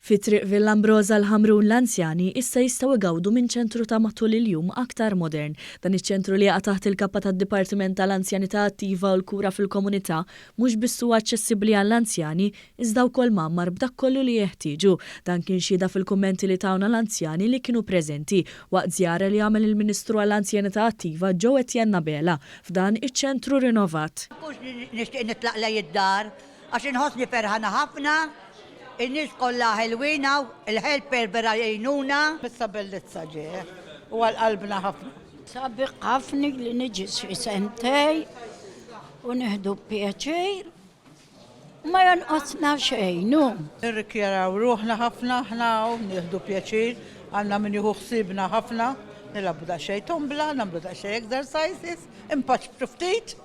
Fi Triq Villa Ambrosa l-Ħamrun l-anzjani issa jistgħu jgawdu minn ċentru ta' matul il-jum aktar modern. Dan iċ-ċentru li jaqa' taħt il-kappa tad-Dipartiment tal-Anzjanità Attiva u l-Kura fil-Komunità mhux biss huwa aċċessibbli għall-anzjani iżda wkoll mgħammar b'dak kollu li jeħtieġu. Dan kien xhieda fil-kummenti li tawna l-anzjani li kienu preżenti waqt żjara li għamel il-Ministru għall-Anzjanità Attiva Joe Etienne Abela f'dan iċ-ċentru rinovat. Mhux nixtieq nitlaq lejn id-dar Għax inħossni ferħana ħafna, in-nies kollha ħelwin hawn, il-helper vera jgħinuna. Issa bellezza ġie u għal qalbna ħafna. Sabiħ ħafna li niġi xi sentej u nieħdu pjaċir u ma jonqosna xejn hu. Nirrikjaraw ruħna ħafna aħna hawn, nieħdu pjaċir, għandna min jieħu ħsiebna ħafna, nilagħbu daqsxejn tombla, nagħmlu daqsxejn exercises, inpaċpċu ftit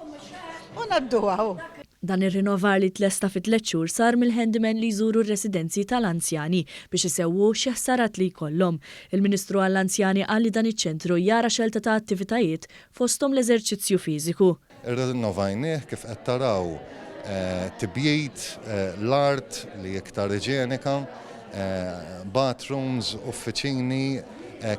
u ngħadduha hu. Dan ir-rinnovar li tlesta fi tlett xhur sar mill-handymen li jżuru r-residenzi tal-anzjani biex isewwu xi ħsarat li jkollhom. Il-Ministru għall-Anzjani qal li dan iċ-ċentru jara xelta ta' attivitajiet fosthom l-eżerċizzju fiżiku. Irrinnovajnieh kif qed taraw, tibjid, l-art li hi iktar iġenika, bathrooms, uffiċini,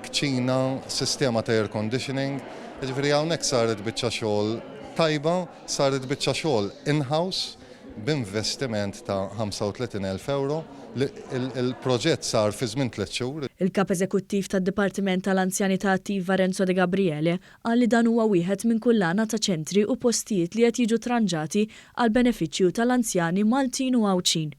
kċina, sistema ta' air conditioning. Jiġifieri hawnhekk saret biċċa xogħol tajba. Saret biċċa xogħol in-house b'investiment ta' 35,000 ewro. Il-proġett sar fi żmien tlett xhur. Il-Kap Eżekuttiv tad-Dipartiment tal-Anzjanità Attiva Renzo Degabriele qal li dan huwa wieħed minn kullana ta' ċentri u postijiet li qed jiġu tranġati għall-benefiċċju tal-anzjani Maltin u Għawdxin.